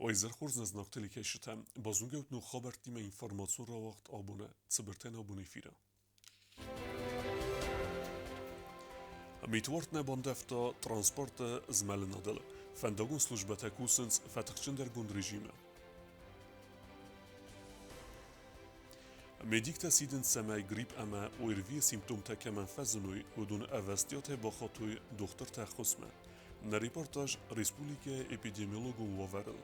Уӕ хорз нӕ знаг телекӕсджытӕ, базонгӕут ног хабӕрттимӕ информацион рауагъд абоны цыбыртӕн абон эфиры. Митуард нӕ бандӕвта транспорты змӕлынадыл. Фӕндагон службӕтӕ кусынц фӕтыхджындӕргонд режимы. Медиктӕ сидынц, цӕмӕй грипп ӕмӕ ОРВИ-йы симптомтӕ кӕмӕн фӕзыной, уыдон ӕвӕстиатӕй бахатой дохтырты ӕххуысмӕ. Нӕ репортаж республикӕйы эпидемиологон уавӕрыл.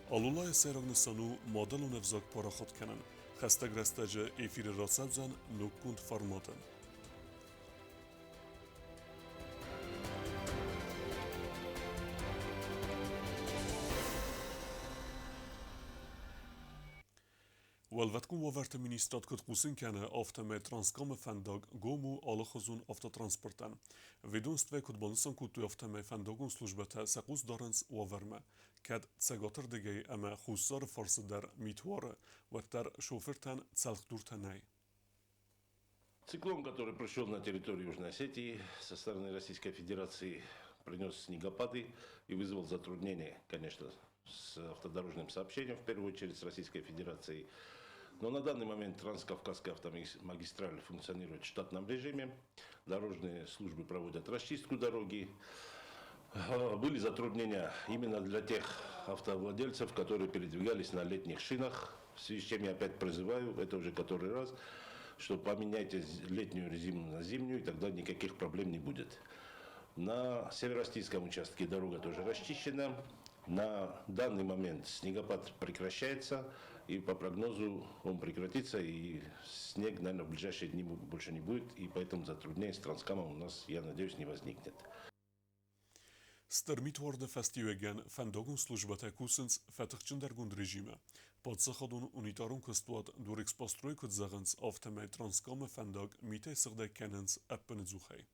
Алулайы сӕйраг нысан у мадӕлон ӕвзаг парахат кӕнын. Хӕстӕг рӕстӕджы эфиры рацӕудзӕн ноггонд форматы. Уӕлвӕткон уавӕрты министрад куыд хъусын кӕны, афтӕмӕй Транскамы фӕндаг гом у алыхуызон автотранспортӕн. Ведомствӕ куыд банысан кодтой, афтӕмӕй фӕндагон службӕтӕ сӕ хъус дарынц уавӕрмӕ. Кӕд цӕгатырдыгӕй ӕмӕ хуссары фарсы дӕр мит уары, уӕддӕр шофыртӕн цӕлхдуртӕ нӕй. Циклон, который пришел на территорию Южной Осетии со стороны Российской Федерации, принес снегопады и вызвал затруднения, конечно, с автодорожным сообщением, в первую очередь с Российской Федерацией. Но на данный момент Транскавказская автомагистраль функционирует в штатном режиме. Дорожные службы проводят расчистку дороги. Были затруднения именно для тех автовладельцев, которые передвигались на летних шинах. В связи с чем я опять призываю, это уже который раз, что поменяйте летнюю резину на зимнюю, и тогда никаких проблем не будет. На северо-остинском участке дорога тоже расчищена. На данный момент снегопад прекращается, и по прогнозу он прекратится, и снег, наверное, в ближайшие дни больше не будет, и поэтому затруднений с Транскамом у нас, я надеюсь, не возникнет. Стыр митуарды фӕстиуӕгӕн фӕндагон службӕтӕ кусынц фӕтыхджындӕргонд режимы. Паддзахадон унитарон куыстуат Дорэкспострой куыд зӕгъынц, афтӕмӕй Транскамы фӕндаг митӕй сыгъдӕг кӕнынц ӕппынӕдзухӕй.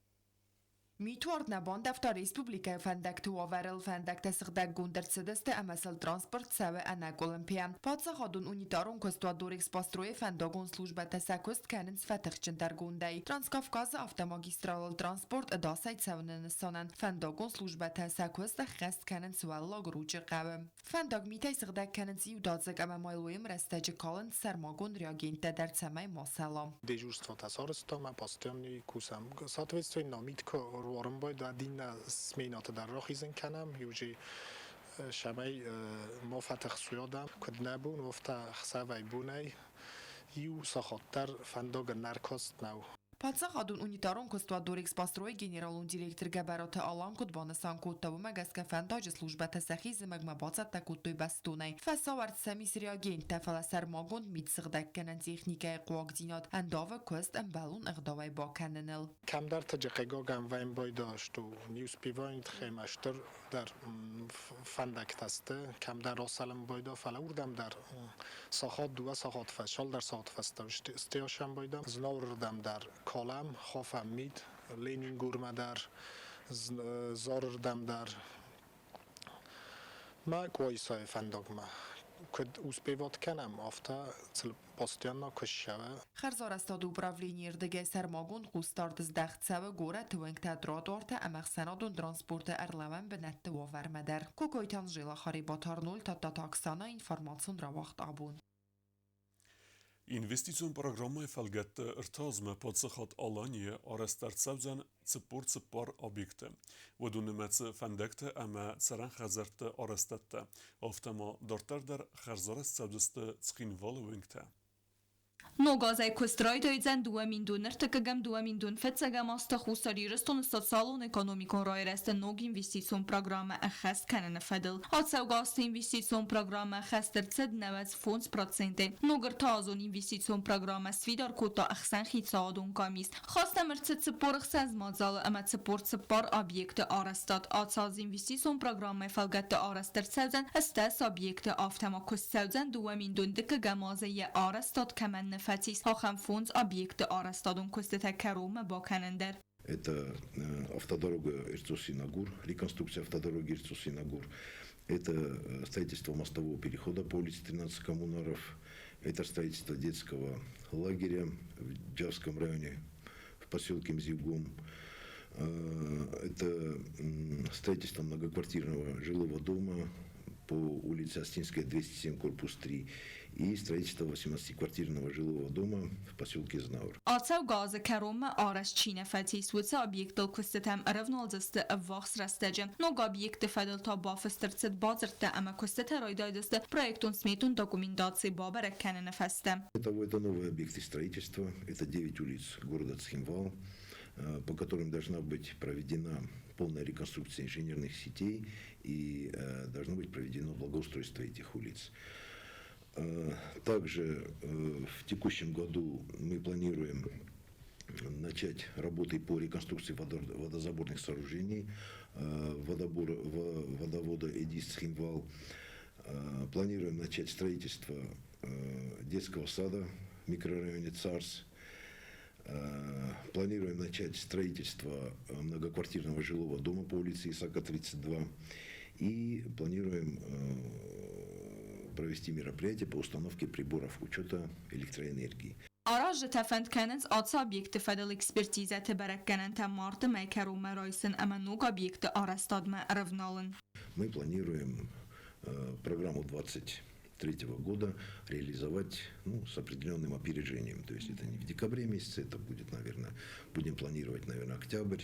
Митуард нӕ бандӕвта республикӕйы фӕндӕгты уавӕрыл. Фӕндӕгтӕ сыгъдӕггонд ӕрцыдысты ӕмӕ сыл транспорт цӕуы ӕнӕкъуылымпыйӕ. Паддзахадон унитарон куыстуат Дорэкспострой-ы фӕндагон службӕтӕ сӕ куыст кӕнынц фӕтыхджындӕргондӕй. Транскавказы автомагистралыл транспорт ӕдасӕй цӕуыны нысанӕн фӕндагон службӕтӕ сӕ куыст ӕххӕст кӕнынц Уӕллаг Ручъы хъӕуы. Фӕндаг митӕй сыгъдӕг кӕнынц иудадзыг ӕмӕ майлойы рӕстӕджы калынц сӕрмагонд реагенттӕ дӕр, цӕмӕй ма сӕла. Дежурствотӕ сарӕзтам ӕмӕ постоянный кусӕм. Соответственно, мит куы руарын байдайа, иннӕ сменӕты дӕр рахизын кӕнӕм, иуджы цӕмӕй ма фӕтыхсой адӕм. Куыд нӕ бон, афтӕ ӕхсӕвӕй-бонӕй иу сахат дӕр фӕндагӕн ӕркаст нӕу. Паддзахадон унитарон куыстуат Дорэкспострой-ы генералон директор Гӕбӕраты Алан куыд банысан кодта, уымӕ гӕсгӕ фӕндаджы службӕтӕ сӕхи зымӕгмӕ бацӕттӕ кодтой бӕстонӕй. Фӕсауӕрц сӕм ис реагенттӕ, фӕлӕ сӕрмагонд мидсыгъдӕггӕнӕн техникӕйы хъуагдзинад ӕндавы куыст ӕмбӕлон ӕгъдауӕй бакӕныныл. Кӕмдӕрты джихъегогӕн вӕймбойдӕст у, не успевают хемӕ стыр дӕр фӕндӕгтӕ сты, кӕмдӕр рацӕлын байдо, фӕлӕ уырдӕм дӕр сахат, дыууӕ сахат фӕ, цалдӕр сахат фӕстӕ стӕсӕм байдам. Знауырырдӕм дӕр калӕм, хафӕм мит, Ленингурмӕ дӕр, Зарырдӕм дӕр. Мӕ Къуайсайы фӕндагмӕ куыд успеват кӕнӕм, афтӕ постоянно куы ссӕуы. Хӕрзарӕзтады управленийы рдыгӕй сӕрмагонд хъусдард здӕхт цӕуы горӕты уӕнгтӕ тротуартӕ ӕмӕ ӕхсӕнадон транспорты ӕрлӕууӕн бынӕтты уавӕрмӕ дӕр. Кокойты Анжела, Харебаты Арнольд, Тадтаты Оксана, информацион рауагъд абон. Инвестицион программӕйы фӕлгӕтты ӕртӕ азмӕ паддзахад Аланийы арӕзт ӕрцӕудзӕн 44 объекты. Уыдон нымӕцы фӕндӕгтӕ ӕмӕ цӕрӕн хӕдзӕртты арӕзтӕдтӕ, афтӕ ма дарддӕр дӕр хӕрзарӕзт цӕудзысты Цхинвалы уынгтӕ. Ног азӕй куыст райдайдзӕн 2023-ӕм 2005 азты Хуссар Ирыстоны социалон-экономикон райрӕзты ног инвестицион программӕ ӕххӕст кӕныны фӕдыл. Ацӕугӕ азты инвестицион программӕ ӕххӕст ӕрцыд 95 процентӕй. Ног ӕртӕазон инвестицион программӕ сфидар кодта ӕхсӕнхицауадон къамис. Хаст ӕм ӕрцыд 46 мадзалы ӕмӕ 44 объекты арӕзтад. Ацы аз инвестицион программӕйы фӕлгӕтты арӕзт ӕрцӕудзӕн 80 объекты, афтӕ ма куыст цӕудзӕн 2012-ӕм азы йӕ арӕзтад кӕмӕн нӕ фӕцис, ахӕм фондз объекты арӕзтадон куыстытӕ кӕронмӕ бакӕнын дӕр. Это автодорога Эрцо-Синагур, реконструкция автодороги Эрцо-Синагур. Это строительство мостового перехода по улице 13 Коммунаров. Это строительство детского лагеря в Джавском районе, в поселке Мзигум. Это строительство многоквартирного жилого дома. по улице Остинская, 207, корпус 3 и строительство 18-квартирного жилого дома в поселке Знаур. Ацӕугӕ азы кӕронмӕ арӕзт чи нӕ фӕцис, уыцы объекттыл куыстытӕм ӕрӕвналдзысты ӕввахс рӕстӕджы. Ног объектты фӕдыл та бафыст ӕрцыд бадзырдтӕ ӕмӕ куыстытӕ райдайдзысты проектон-сметон документаци бабӕрӕг кӕныны фӕстӕ. Это новые объекты строительства, это 9 улиц города Цхинвал, по которым должна быть проведена полная реконструкция инженерных сетей и должно быть проведено благоустройство этих улиц. Также в текущем году мы планируем начать работы по реконструкции водозаборных сооружений водобора, водовода Эдис-Цхинвал. Планируем начать строительство детского сада в микрорайоне Царс. Планируем начать строительство многоквартирного жилого дома по улице Исака, 32. И планируем провести мероприятие по установке приборов учета электроэнергии. Аразджытӕ фӕнд кӕнынц ацы объекты фӕдыл экспертизӕты бӕрӕггӕнӕнтӕ марты мӕй кӕронмӕ райсын ӕмӕ ног объекты арӕзтадмӕ ӕрӕвналын. Мы планируем программу 2023 года реализовать, ну, с определенным опережением. То есть это не в декабре месяце, это будет, наверное, будем планировать, наверное, октябрь,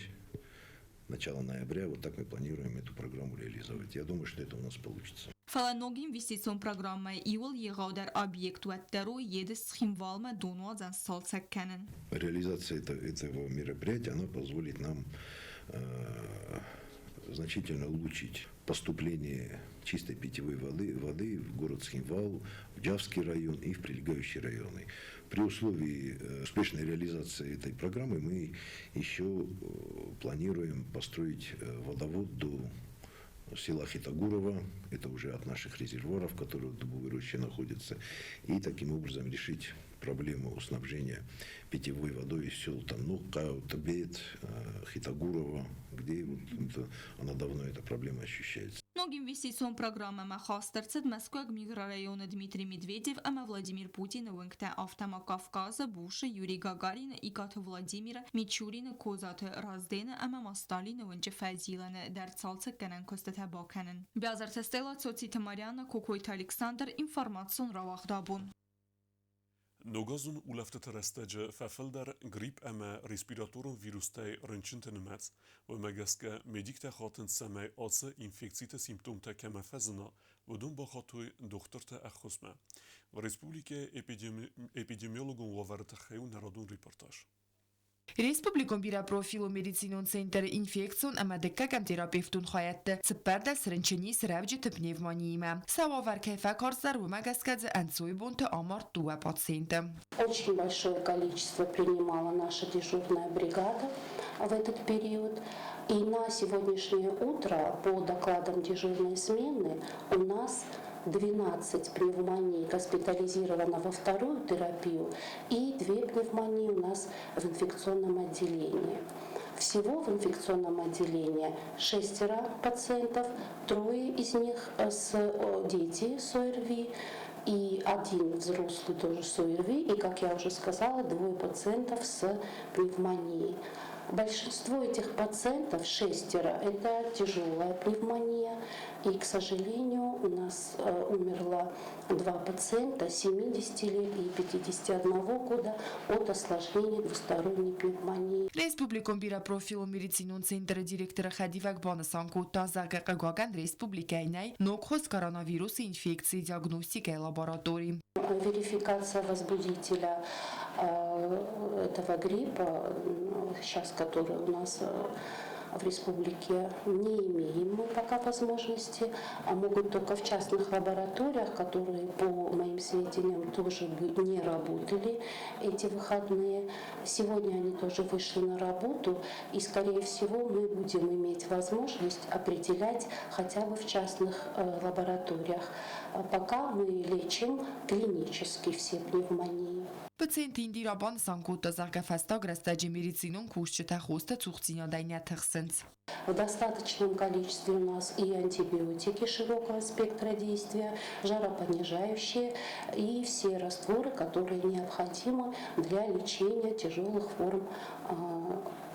начало ноября. Вот так мы планируем эту программу реализовать. Я думаю, что это у нас получится. Фӕлӕ ног инвестицион программӕйы иууыл егъаудӕр объект уӕддӕр у Едыс-Цхинвалмӕ донуадзӕн сцалцӕг кӕнын. Реализация этого мероприятия, она позволит нам значительно улучшить поступление чистой питьевой воды в город Цхинвал, в Джавский район и в прилегающие районы. При условии успешной реализации этой программы мы еще планируем построить водовод до села Хетагурова, это уже от наших резервуаров, которые в Дубовой роще находятся, и таким образом решить проблему снабжения питьевой водой из сел Танука, Табет, Хетагурова, где вот это, она давно, эта проблема ощущается. Ног инвестицион программӕмӕ хаст ӕрцыд Мӕскуыйаг микрорайоны Дмитрий Медведев ӕмӕ Владимир Путины уынгтӕ, афтӕ ма Кавказы, Бушы, Юрий Гагарины, Икъаты Владимиры, Мичурины, Козаты Раздены ӕмӕ ма Сталины уынджы фӕзилӕны дӕр цалцӕггӕнӕн куыстытӕ бакӕнын. Биазырты Стелла, Цоциты Марианна, Кокойты Александр, информацион рауагъд абон. Ногазон улӕфтыты рӕстӕджы фӕфылдӕр грипп ӕмӕ респираторон вирустӕй рынчынты нымӕц. Уымӕ гӕсгӕ медиктӕ хатынц, цӕмӕй ацы инфекциты симптомтӕ кӕмӕ фӕзына, уыдон бахатой дохтырты ӕххуысмӕ. Республикӕйы эпидемиологон уавӕры тыххӕй у нӕ радон репортаж. Республикон бирӕпрофилон медицинон центры инфекцион ӕмӕ дыккӕгӕм терапевтон хайӕдты 14 рынчын ис рӕвджыты пневмониимӕ. Сӕ уавӕр кӕй фӕкарздӕр, уымӕ гӕсгӕ дзы ӕнцойбонты амард дыууӕ пациенты. Очень большое количество принимала наша дежурная бригада в этот период. И на сегодняшнее утро по докладам дежурной смены у нас 12 пневмоний госпитализировано во вторую терапию и 2 пневмонии у нас в инфекционном отделении. Всего в инфекционном отделении шестеро пациентов, трое из них дети с ОРВИ и один взрослый тоже с ОРВИ, и, как я уже сказала, двое пациентов с пневмонией. Большинство этих пациентов, шестеро, это тяжелая пневмония. И, к сожалению, у нас умерло два пациента 70 лет и 51 года от осложнений двусторонней пневмонии. Республикон бирӕпрофилон медицинон центры директоры хӕдивӕг банысан кодта, зӕгъгӕ, хъыгагӕн, республикӕйы нӕй ног хуыз коронавирусы инфекцийы диагностикӕйы лаборатори. Верификация возбудителя этого гриппа, сейчас который у нас в республике, не имеем мы пока возможности, а могут только в частных лабораториях, которые, по моим сведениям, тоже не работали эти выходные. Сегодня они тоже вышли на работу, и, скорее всего, мы будем иметь возможность определять хотя бы в частных лабораториях. А пока мы лечим клинически все пневмонии. Пациент Индира банысан кодта, зӕгъгӕ, фӕстаг рӕстӕджы медицинон кусджытӕ хосты цухдзинадӕй нӕ тыхсынц. В достаточном количестве у нас и антибиотики широкого спектра действия, жаропонижающие, и все растворы, которые необходимы для лечения тяжелых форм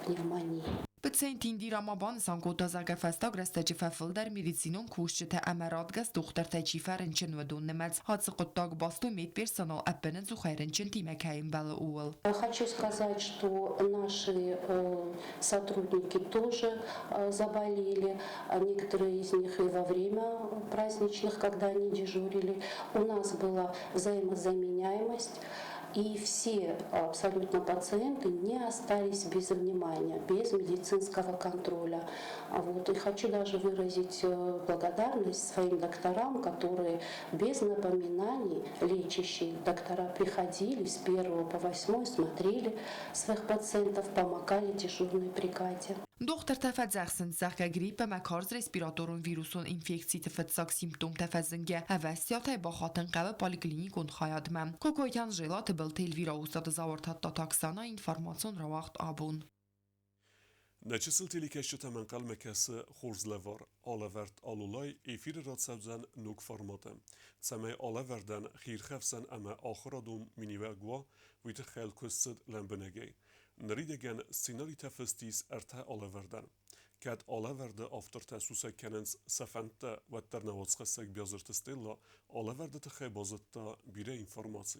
пневмонии. Пациент Индира ма банысан кодта, зӕгъгӕ, фӕстаг рӕстӕджы фӕфылдӕр медицинон кусджытӕ ӕмӕ радгӕс дохтыртӕй чи фӕрынчын, уыдон нымӕц. Ацы хъуыддаг баст у медперсонал ӕппынӕдзухӕй рынчынтимӕ кӕй ӕмбӕлы, ууыл. Хочу сказать, что наши сотрудники тоже заболели, некоторые из них и во время праздничных, когда они дежурили. У нас была взаимозаменяемость. И все абсолютно пациенты не остались без внимания, без медицинского контроля. Вот. И хочу даже выразить благодарность своим докторам, которые без напоминаний, лечащие доктора, приходили с 1 по 8, смотрели своих пациентов, помогали дежурной бригаде. Дохтыртӕ фӕдзӕхсынц, зӕгъгӕ, грипп ӕмӕ карз респираторон вирусон инфекциты фыццаг симптомтӕ фӕзынгӕ ӕвӕстиатӕй бахатын хъӕуы поликлиникон хайадмӕ. Кокойты Анжела, Тыбылты Эльвира, Усаты Зауыр, Тадтаты Оксана, информацион рауагъд Абон. Нӕ чысыл телекӕсджытӕм ӕнхъӕлмӕ кӕсы хорз лӕвар. Алӕвӕрд Алулай эфиры рацӕудзӕн ног форматы. Цӕмӕй алӕвӕрдӕн хиирхӕфсӕн ӕмӕ ахуырадон миниуӕг уа, уый тыххӕй куыст цыд лӕмбынӕгӕй. Ныридӕгӕн сценаритӕ фыст ис ӕртӕ алӕвӕрдӕн. Кӕд алӕвӕрды автортӕ сусӕг кӕнынц сӕ фӕндтӕ, уӕддӕр нӕ уацхӕссӕг Биазырты Стелла алӕвӕрды тыххӕй базыдта бирӕ информаци.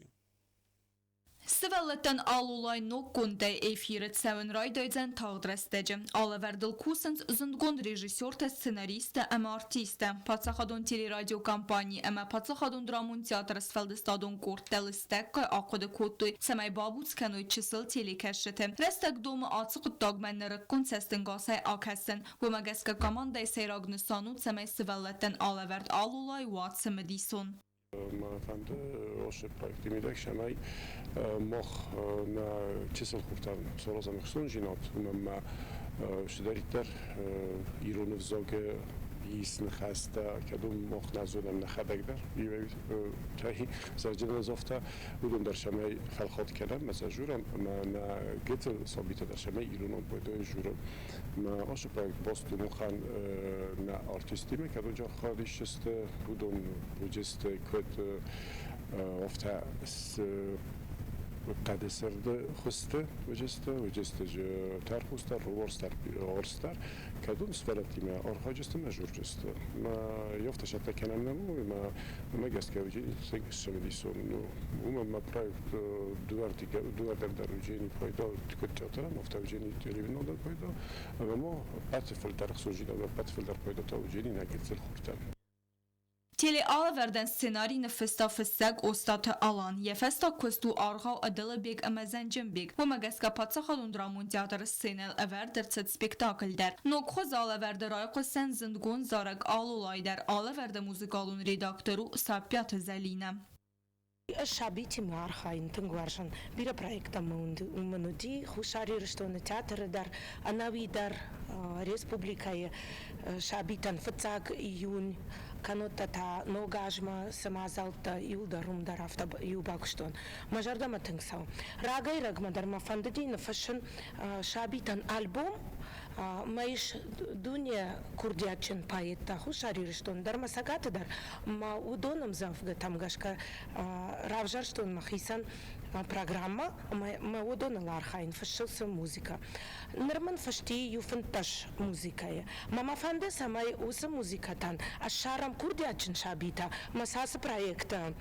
Сывӕллӕттӕн Алулай ноггондӕй эфиры цӕуын райдайдзӕн тагъд рӕстӕджы. Алӕвӕрдыл кусынц зындгонд режиссертӕ, сценаристтӕ ӕмӕ артисттӕ. Паддзахадон телерадиокомпани ӕмӕ Паддзахадон драмон театры сфӕлдыстадон къордтӕ лыстӕггай ахъуыды кодтой, цӕмӕй бабуц кӕной чысыл телекӕсджыты. Рӕстӕг домы ацы хъуыддагмӕ нырыккон цӕстӕнгасӕй акӕсын. Уымӕ гӕсгӕ командӕйы сӕйраг нысан у, цӕмӕй сывӕллӕттӕн алӕвӕрд Алулай уа цымыдисон. Мӕ фӕнды осы проекты мидӕг, цӕмӕй мах нӕ чысыл хуртӕн саразӕм ӕхцондзинад, уымӕн ӕмӕ цыдӕриддӕр ирон ӕвзагы ис ныхӕстӕ, кӕдон мах нӕ зонӕм нӕхӕдӕг дӕр, зӕрджынӕн загъта, уыдон дӕр цӕмӕй фӕлхат кӕнӕм ӕмӕ сӕ журӕм, ӕмӕ нӕ гыццыл сабитӕ дӕр цӕмӕй иронау пайдайы журӕм. Мӕ ацы проект баст у махӕн нӕ артисттимӕ, кӕдон хайад исдзысты, уыдон уыдысты куыд афтӕ хъӕды сырды хуызты уыдысты, уыдысты тӕрхъустӕ, руварстӕ, арстӕ, кӕдон сывӕллӕттимӕ архайдзысты мӕ журджысты. Мӕ афтӕ цӕттӕ кӕнӕм нӕ ӕмӕ уымӕ гӕсгӕ уыди тынг цымыдисон. Уымӕн мӕ проект дыууӕрдӕм дӕр уыди пайда, куыд театрӕн, афтӕ уыди телевиденийӕн пайда, ӕмӕ ма ӕппӕты фылдӕр ӕхцондзинад, ӕппӕты фылдӕр пайда та уыди нӕ гыццыл хуртӕн. Телеалӕвӕрдӕн сценари ныффыста фыссӕг Остъаты Алан. Йӕ фӕстаг куыст у аргъау Ӕдылыбег ӕмӕ Зӕнджынбег. Уымӕ гӕсгӕ Паддзахадон драмон театры сценӕйыл ӕвӕрд ӕрцыд спектакль дӕр. Ногхуыз алӕвӕрды райхъуысдзӕн зындгонд зарӕг Алулай дӕр. Алӕвӕрды музыкалон редактор у Саппиаты Зӕлинӕ. Ӕз сабитимӕ архайын тынг уарзын. Бирӕ проекттӕ мын уыди Хуссар Ирыстоны театры дӕр, ӕнӕуи дӕр республикӕйы сабитӕн фыццаг июнь, кӕннод та Ног азмӕ цы мадзӕлттӕ, иуылдӕр уым дӕр афтӕ иу бакуыстон. Мӕ зӕрдӕмӕ тынг цӕуы. Рагӕй-рӕгмӕ дӕр мӕ фӕндыди ныффыссын сабитӕн альбом, мӕ ис дуне курдиатджын поэттӕ Хуссар Ирыстоны дӕр ӕмӕ Цӕгаты дӕр. Мӕ уыдон ӕмдзӕвгӕтӕм гӕсгӕ равзӕрстон мӕхицӕн программӕ ӕмӕ мӕ уыдоныл архайын, фыссын сын музыкӕ. Ныр мын фысти иу 15 музыкӕйы. Мӕ мӕ фӕнды, цӕмӕй уыцы музыкӕтӕн ссарӕм курдиатджын сабитӕ мӕ сӕ ацы проекты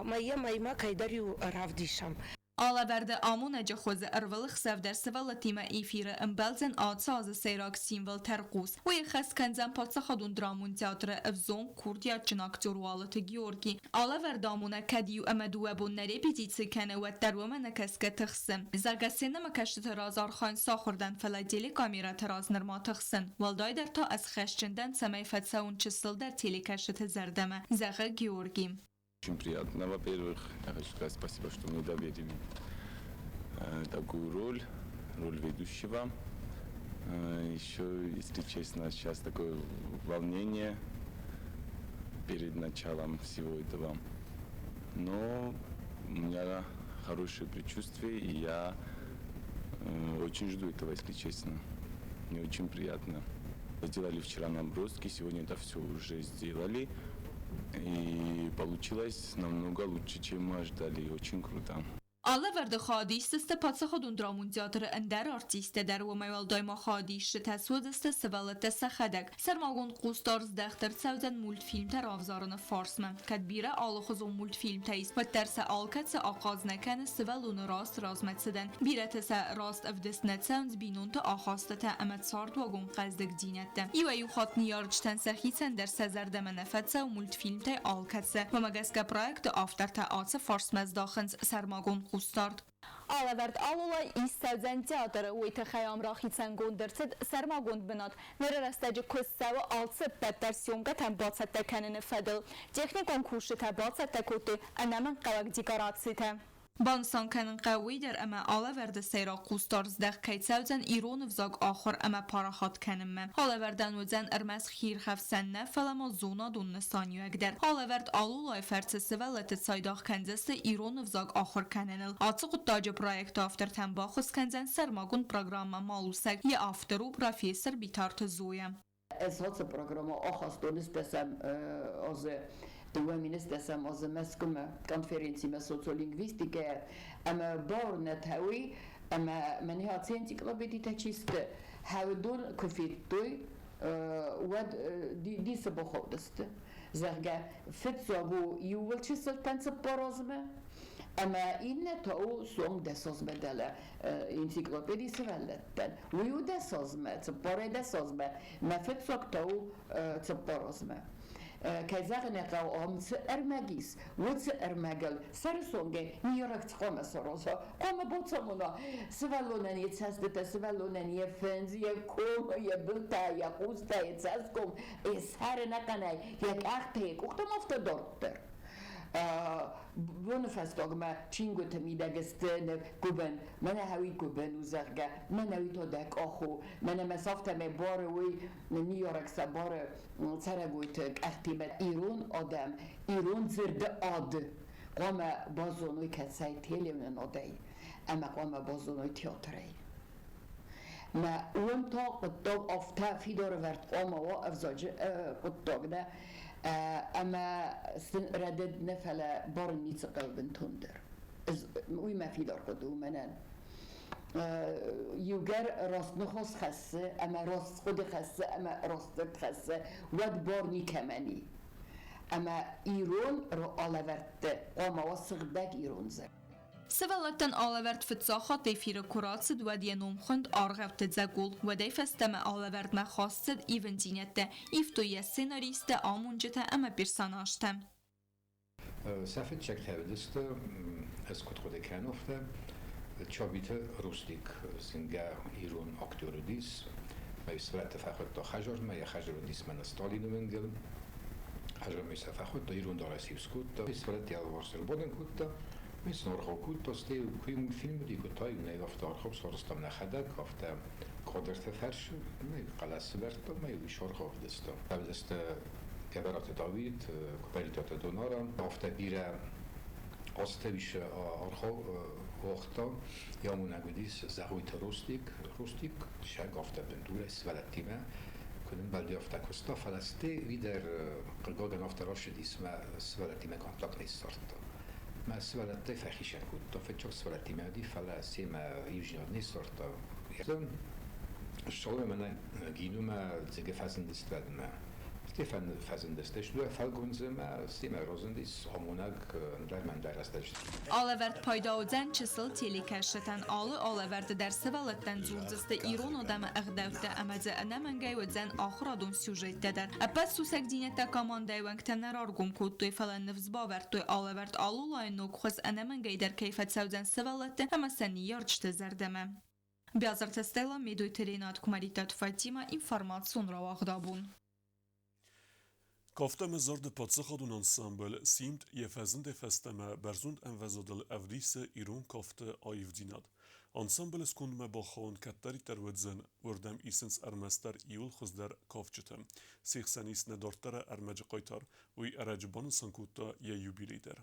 мӕйӕ-мӕймӕ кӕйдӕр-иу равдисӕм. Алӕвӕрды амонӕджы хуызы ӕрвылӕхсӕв дӕр сывӕллӕттимӕ эфиры ӕмбӕлдзӕн ацы азы сӕйраг символ тӕрхъус. Уый ӕххӕст кӕндзӕн Паддзахадон драмон театры ӕвзонг курдиатджын актер Уалыты Георги. Алӕвӕрды амонӕг кӕд иу ӕмӕ дыууӕ бон нӕ репетици кӕны, уӕддӕр уымӕ нӕ кӕсгӕ тыхсы. Зӕгъгӕ, сценӕмӕкӕсджыты раз архайын сахуыр дӕн, фӕлӕ телекамерӕты раз нырма тыхсын. Уӕлдайдӕр та ӕз хӕсджын дӕн, цӕмӕй фӕцӕуын чысылдӕр телекӕсджыты зӕрдӕмӕ, зӕгъы Георги. Очень приятно. Во-первых, я хочу сказать спасибо, что мне доверили такую роль, роль ведущего. Еще, если честно, сейчас такое волнение перед началом всего этого. Но у меня хорошее предчувствие, и я очень жду этого, если честно. Мне очень приятно. Сделали вчера наброски, сегодня это все уже сделали. И получилось намного лучше, чем мы ожидали. Очень круто. Алӕвӕрды хайад исдзысты паддзахадон драмон театры ӕндӕр артисттӕ дӕр, уымӕй уӕлдай ма хайадисджытӕ суыдзысты сывӕллӕттӕ сӕхӕдӕг. Сӕрмагонд хъусдард здӕхт ӕрцӕудзӕн мультфильмтӕ равзарыны фарсмӕ. Кӕд бирӕ алыхуызон мультфильмтӕ ис, уӕддӕр сӕ алкӕцы ахъаз нӕ кӕны сывӕллоны раст размӕцыдӕн. Бирӕтӕ сӕ раст ӕвдыст нӕ цӕуынц бинонты ахастытӕ ӕмӕ цардуагон хъӕздыгдзинӕдтӕ. Иуӕй-иу хатт ныййарджытӕн сӕхицӕн дӕр сӕ зӕрдӕмӕ нӕ фӕцӕуы мультфильмтӕй алкӕцы. Уымӕ гӕсгӕ проекты автортӕ ацы фарстмӕ здахынц сӕрмагонд хъусдард. Алӕвӕрд Алола иссӕудзӕн театры, уый тыххӕй ам рахицӕнгонд ӕрцыд сӕрмагонд бынат. Ныры рӕстӕджы куыст цӕуы алцыппӕт дӕр съемкӕтӕм бацӕттӕ кӕныны фӕдыл. Техникон кусджытӕ бацӕттӕ кодтой ӕнӕмӕнгхъӕуӕг декорацитӕ. Банысан кӕнын хъӕуы уый дӕр, ӕмӕ алӕвӕрды сӕйраг хъусдард здӕхт кӕй цӕудзӕн ирон ӕвзаг ахуыр ӕмӕ парахат кӕнынмӕ. Алӕвӕрдӕн уыдзӕн ӕрмӕст хиирхӕфсӕн нӕ, фӕлӕ ма зонадон нысаниуӕг дӕр. Алӕвӕрд Алулайы фӕрцы сывӕллӕтты цайдагъ кӕндзысты ирон ӕвзаг ахуыр кӕныныл. Ацы хъуыддаджы проекты автортӕн баххуыс кӕндзӕн сӕрмагонд программӕ Малусӕг, йӕ автор у профессор Битарты Зоя. Ez ацы программа ахастон ыстӕсӕм азы, 2010 азы Мӕскуымӕ конференцимӕ социолингвистикӕйӕ ӕмӕ бауырнӕд хӕуый, ӕмӕ мӕнӕ ацы энциклопедитӕ чи сты, хӕуыдон куы федтой, уӕд дисы бахаудысты, зӕгъгӕ, фыццаг у иууыл чысылтӕн 4 азмӕ, ӕмӕ иннӕ та у суанг 10 азмӕ дӕлӕ энциклопеди сывӕллӕттӕн. Уый у 10 азмӕ, цыппарӕй 10 азмӕ, мӕ фыццаг та у 4 азмӕ. Кӕй зӕгъын ӕй хъӕуы, ам цы ӕрмӕг ис, уыцы ӕрмӕгыл сӕрысонгӕй ныййарӕг цы хъуамӕ сараза, хъуамӕ бацамона сывӕллонӕн йӕ цӕстытӕ, сывӕллонӕн йӕ фындз, йӕ ком, йӕ былтӕ, йӕ хъустӕ, йӕ цӕсгом, йӕ сӕр ӕнӕхъӕнӕй, йӕ къӕхтӕ, йӕ къухтӕм афтӕ дарддӕр. Боны фӕстагмӕ чингуыты мидӕг сты гуыбын, мӕнӕ хӕуи гуыбын у, зӕгъгӕ, мӕнӕ уый та дӕ къах у, мӕнӕ мӕ сафтӕмӕ бары уый ныййарӕг сӕ бары цӕрӕгойты къӕхтимӕ. Ирон адӕм, ирон дзырды ад хъуамӕ базоной кӕцӕй телеуынынадӕй ӕмӕ хъуамӕ базоной театрӕй. Мӕ уым та хъуыддаг афтӕ фидарӕвӕрд хъуамӕ уа ӕвзаджы хъуыддаг нӕ, ӕмӕ сын рӕдыд нӕ, фӕлӕ барын ницы хъӕуы бынтондӕр. Уый мӕ фидар хъуыды у мӕнӕн. Иугӕр раст ныхас хӕссы ӕмӕ раст хъуыды хӕссы ӕмӕ раст дзырд хӕссы, уӕд бар никӕмӕн и. Ӕмӕ ирон алӕвӕрдты хъуамӕ уа сыгъдӕг ирон дзырд. Сывӕллӕттӕн алӕвӕрд фыццаг хатт эфиры куы рацыд, уӕд йӕ номхуынд Аргъӕутты дзӕкъул. Уӕдӕй фӕстӕмӕ алӕвӕрдмӕ хаст цыд ивындзинӕдтӕ, ивтой йӕ сценаристтӕ, амонджытӕ ӕмӕ персонажтӕ. Сӕ фыццӕгтӕ уыдысты, ӕз куыд хъуыды кӕнын, афтӕ Чабиты Рустик зынгӕ ирон актер уыдис. Мӕ сывӕллӕтты фӕхуыдта хӕдзармӕ, йӕ хӕдзар уыдис мӕнӕ Сталины уынгыл. Хӕдзармӕ сӕ фӕхуыдта, ирон дарӕс-иу скодта, сывӕллӕтты алыварс ӕрбадын кодта. Ми сын аргъау кодта, стӕй куы мультфильм уыди, куы та-иу нӕ афтӕ аргъау сарӕзтам нӕхӕдӕг, афтӕ кадртӕ фӕрсы, мӕ хъӕлӕс сывӕрдта, мӕ уый саргъау ӕвдыста. Ӕвдыста Гӕбӕраты Давид, Куыдӕриддӕр Донара, афтӕ бирӕ азтӕ ис аргъау уагъта. Йӕ амонӕг уыдис Зӕгъойты Ростик. Ростик сӕг афтӕ бындурӕй сывӕллӕттимӕ куы нымбӕлди, афтӕ куыста, фӕлӕ стӕй уый дӕр хъыгагӕн афтӕ рацыдис, мӕ сывӕллӕттимӕ контакт не ссардта. Мӕ сывӕллӕттӕй фӕхицӕн кодта, фыццаг сывӕллӕттимӕ уыди, фӕлӕ семӕ иудзинад не ссардта. Ссӕуы мӕнӕ Гинумӕ дзыгы фӕзындысты уӕдмӕ. Стефан фӕзындысты дыууӕ фӕлгондзы семӕ разындис амонӕг ӕндӕр мӕндӕр рӕстӕджы. Алӕвӕрд пайда уыдзӕн чысыл телекӕсджытӕн. Алы алӕвӕрды дӕр сывӕллӕттӕн дзурдзысты ирон адӕмы ӕгъдӕуттӕ ӕмӕ дзы ӕнӕмӕнгӕй уыдзӕн ахуырадон сюжеттӕ дӕр. Ӕппӕт сусӕгдзинӕдтӕ командӕйы уӕнгтӕ нӕ раргом кодтой, фӕлӕ ныфс бавӕрдтой алӕвӕрд Алулайы ног хуыз ӕнӕмӕнгӕй дӕр кӕй фӕцӕудзӕн сывӕллӕтты ӕмӕ сӕ ныййарджыты зӕрдӕмӕ. Бязырты Стелла, Медойты Ренат, Кумаритаты Фатима, информацион рауагъд абон. Кафтӕмӕ зарды паддзахадон ансамбль «Симд» йӕ фӕзындӕй фӕстӕмӕ бӕрзонд ӕмвӕзадыл ӕвдисы ирон кафты аивдзинад. Ансамблы скондмӕ бахауын кӕддӕриддӕр уыдзӕн, уырдӕм исынц ӕрмӕстдӕр иуыл хуыздӕр кафджыты. Се хсӕн ис нӕ дарддӕры ӕрмӕджы хъайтар, уый ӕрӕджы банысан кодта йӕ юбилей дӕр.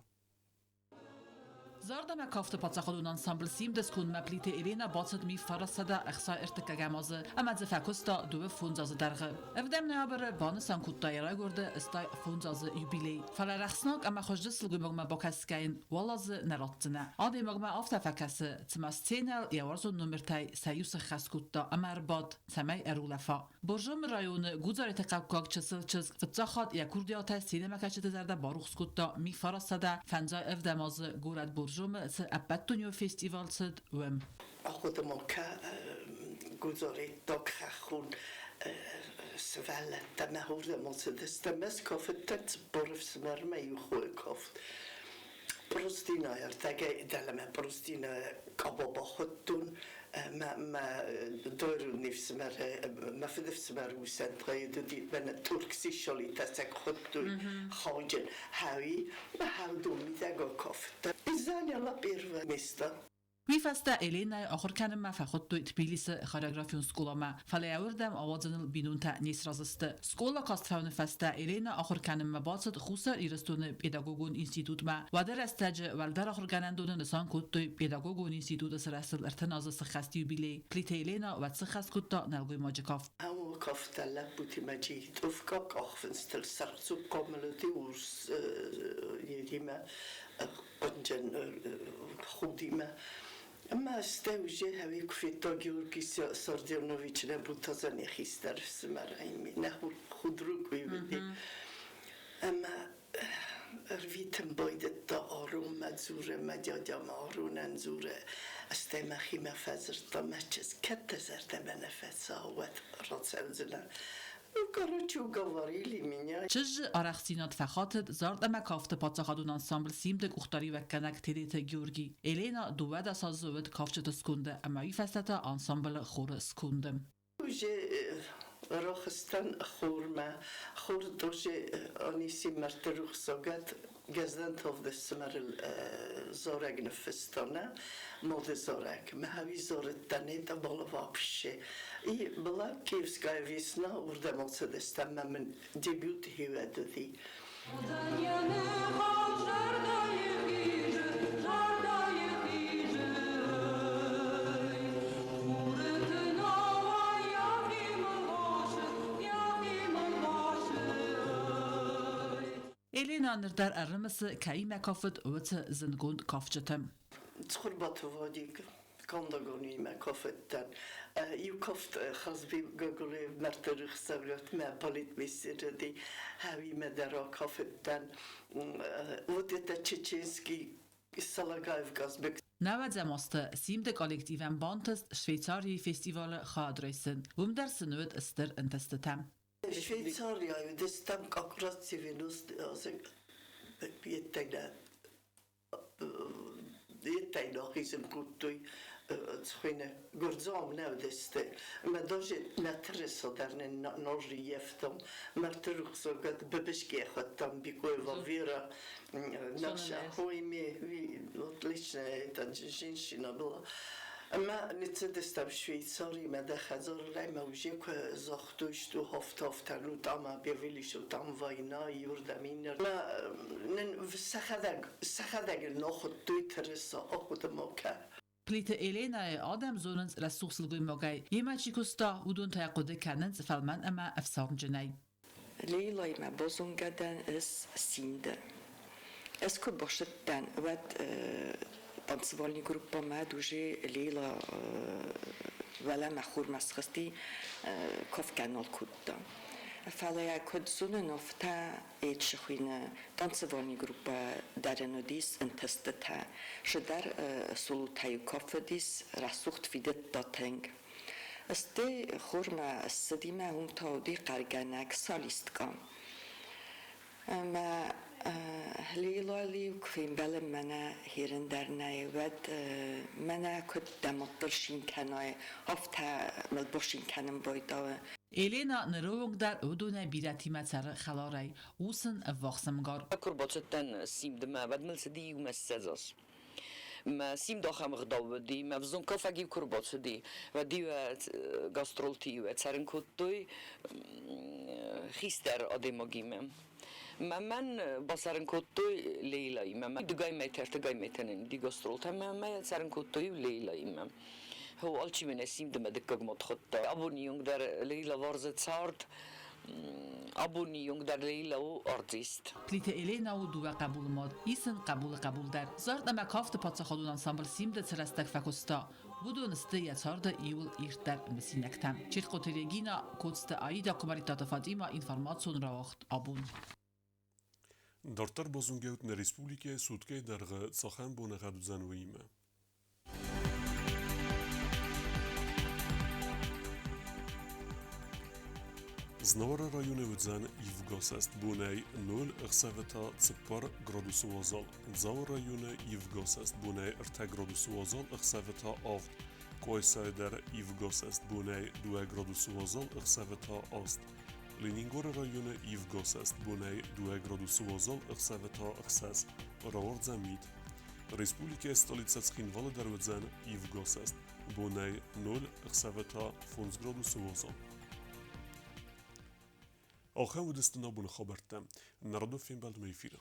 Зард ӕмӕ кафты паддзахадон ансамбль Симд-ы скондмӕ Плиты Еленӕ бацыд 1930 азы ӕмӕ дзы фӕкуыста 25 азы дӕргъы. Ӕвдӕм ноябры банысан кодта йӕ райгуырды 85 азы юбилей. Фӕлӕ рӕхснаг ӕмӕ хуызджын сылгоймагмӕ бакӕсгӕ йын уал азы нӕ ратдзынӕ. Адӕймагмӕ афтӕ фӕкӕсы, цыма сценӕйыл йӕ уарзон номертӕй сӕ иу сыххӕст кодта ӕмӕ ӕрбадт, цӕмӕй ӕрулӕфа. Боржомы районы Гудзареты хъӕуккаг чысыл чызг фыццаг хатт йӕ курдиатӕй сценӕмӕкӕсджыты зӕрдӕ барухс кодта 1950 азы горӕт Боржомы цы ӕппӕтдунеон фестиваль цыд, уым. Ахъуыды-ма кӕ, Гудзареттаг хӕххон сывӕллӕттӕ мӕ уырдӕм ацыдысты. Ӕмӕ скафыдтӕн 40 ӕфсымӕрмӕ иу хойы кафт. Простинайы ӕртӕгӕй дӕлӕмӕ простинайы къаба бахуыдтон. Мӕ дойрон ӕфсымӕр, мӕ фыдыфсымӕр усӕн уыди мӕнӕ турк сишолитӕ сӕ хуыдтой хауджын хауи, мӕ хаудон мидӕг акафыдтӕн. И заняла первое место. Уый фӕстӕ Еленӕйы ахуыр кӕнынмӕ фӕхуыдтой Тбилисы хореографион скъоламӕ, фӕлӕ йӕ уырдӕм ауадзыныл бинонтӕ не сразы сты. Скъола каст фӕуыны фӕстӕ Еленӕ ахуыр кӕнынмӕ бацыд Хуссар Ирыстоны педагогон институтмӕ. Уӕды рӕстӕджы уӕлдӕр ахуыргӕнӕндоны нысан кодтой педагогон институты сырӕзтыл 30 азы сыххӕст юбилей. Плиты Еленӕ уӕд сыххӕст кодта нӕлгоймаджы кафт. Ау кафта лӕппутимӕ джигитовка къахфындзтыл сӕрдзуг хъомылыди урс йедимӕ хъуынджын худимӕ. Ӕмӕ стӕй уже хӕви куы федта Георгий Сардионович нӕ Бутазаны хистӕр ӕфсымӕр нӕ худруг уый уыди. Ӕмӕ ӕрвитын байдыдта Аронмӕ дзуры, мӕ дядямӕ Аронӕн дзуры, стӕй мӕхимӕ фӕдзырдта, мӕ чызг, кӕд дӕ зӕрдӕмӕ нӕ фӕцӕуы, уӕд рацӕудзынӕн. Ну, короче, уговорили меня. Чызджы арӕхстдзинад фӕхатыд зард ӕмӕ кафты паддзахадон ансамбль Симд-ы къухдариуӕггӕнӕг Тедеты Георгий. Елена 12 азы уыд кафджыты сконды ӕмӕ уый фӕстӕ та ансамблы хоры сконды. Уже рохстан хурмӕ, хур тоже Онисим мӕрдты Гӕздӕнтов ӕфсымӕрыл зарӕг ныффыста, нӕ моды зарӕг. Мӕхӕуи зарыдтӕн, это было вообще. И была Киевская весна, уырдӕм ацыдыстӕм ӕмӕ мын дебют хиуӕд уыди. Елена ныр дӕр ӕрымысы, кӕимӕ кафыд, уыцы зындгонд кафджыты. Цхуырбаты Вадик Кондагонимӕ кафыдтӕн. Иу кафт Хазби Гоголев мӕрдты рухсагатмӕ балетмейстеры хӕуимӕ дӕр акафыдтӕн. Вот это чеченский Салагаев Казбек. Нӕуӕдзӕм азты Симды коллективӕн бантыст Швейцарийы фестивалы хайад райсын. Уым дӕр сын уыд стыр ӕнтыстытӕ. Швейцарияйы уыдыстӕм как раз 90 еттӕй ахизын кодтой цхуыны гуырдзыам нӕ уыдысты. Мӕ даже нӕ тырыса дӕр нын ножи ефтам. Мӕрдты рухсагад быбышке хуыдтам Бекоева Вера, наша хойме, отличная эта женщина была. Ӕмӕ ныццыдыстӕм Швейцаримӕ дӕ хӕдзарыл ӕмӕ уже куы загътой, что хафт-хафтӕн там объявили, что там война, иуырдӕм иннӕ. Мӕ нын сӕхӕдӕг сӕхӕдӕг ын ахуыдтой тырыса, ахъуыды ма кӕ. Плиты Еленӕйы адӕм зонынц рӕсугъд сылгоймагӕй. Йемӕ чи куыста, уыдон та йӕ хъуыды кӕнынц фӕлмӕн ӕмӕ ӕфсармджынӕй. Лейлаимӕ базонгӕ дӕн ӕз Симды. Ӕз куы бахсыдтӕн, уӕд танцевальный группӕмӕ уже Лейла уӕлӕмӕ хурмӕ схызти, кафгӕ нал кодта. Фӕлӕ йӕ куыд зонын, афтӕ ӕ хуыйны танцевальный группӕ дӕр ын уыдис ӕнтыстытӕ. Цыдӕр солотӕ-иу кафыдис, рӕсугъд фидыдта тынг. Стӕй хурмӕ ссыди мӕ уым та уыди хъӕргӕнӕг солисткӕ. Ӕмӕ Лейлайыл-иу куы фембӕлӕм мӕнӕ хӕрын дӕр нӕй, уӕд мӕнӕ куыд дӕ маддыл шин кӕнай, афтӕ мыл бошин кӕнын байдауы. Елена ныры онг дӕр уыдонӕй бирӕтимӕ цӕры хӕларӕй, у сын ӕввахс ӕмгар. Куы рбацыдтӕн Симдмӕ, уӕд мыл цыди иумӕ 20 аз. Мӕ симд ахӕм ӕгъдау уыди, мӕ взонг кафӕг-иу куы рбацыди, уӕд-иу гастролты-иу цӕрын кодтой хистӕр адӕймагимӕ. Мӕ мӕн бацӕрын кодтой Лейлаимӕ. Дыгай мӕйтӕ, ӕртыгай мӕйтӕ нын уыди гастролтӕ, ӕмӕ мӕ цӕрын кодтой Лейлаимӕ. Алчи мын симдымӕ дыккаг мад хуыдта. Абоны онг дӕр Лейла уарзы цард, абоны онг дӕр Лейла у артист. Плиты Елена у дыууӕ хъӕбулы мад, ис ын хъӕбулы хъӕбул дӕр. Зард ӕмӕ кафты паддзахадон ансамбль Симд-ы цы рӕстӕг фӕкуыста, уыдон сты йӕ царды иууыл ирддӕр мысинӕгтӕ. Чертхъоты Регина, Коцты Аида, Куымӕридтаты Фатимӕ, информацион рауагъд абон. Дарддӕр базонгӕут нӕ республикӕйы суткӕйы дӕргъы цахӕм боныгъӕд уыдзӕн, уыимӕ. Знауыры районы уыдзӕн ивгӕсӕст бонӕй 0, ӕхсӕвы та 4 градусы уазал. Дзауы районы ивгӕсӕст бонӕй 3 градусы уазал, ӕхсӕвы та 7. Къуайсайы дӕр ивгӕсӕст бонӕй 2 градусы уазал, ӕхсӕвы та 8. Ленингоры районы ивгӕсӕст бонӕй 2 градусы уазал, ӕхсӕвы та 6. Рауардзӕн мит. Республикӕйы столицӕ Цхинвалы дӕр уыдзӕн ивгӕсӕст бонӕй 0, ӕхсӕвы та 5 градусы уазал. Ахӕм уыдысты нӕ абоны хабӕрттӕ. Народон фембӕлдмӕ эфиры.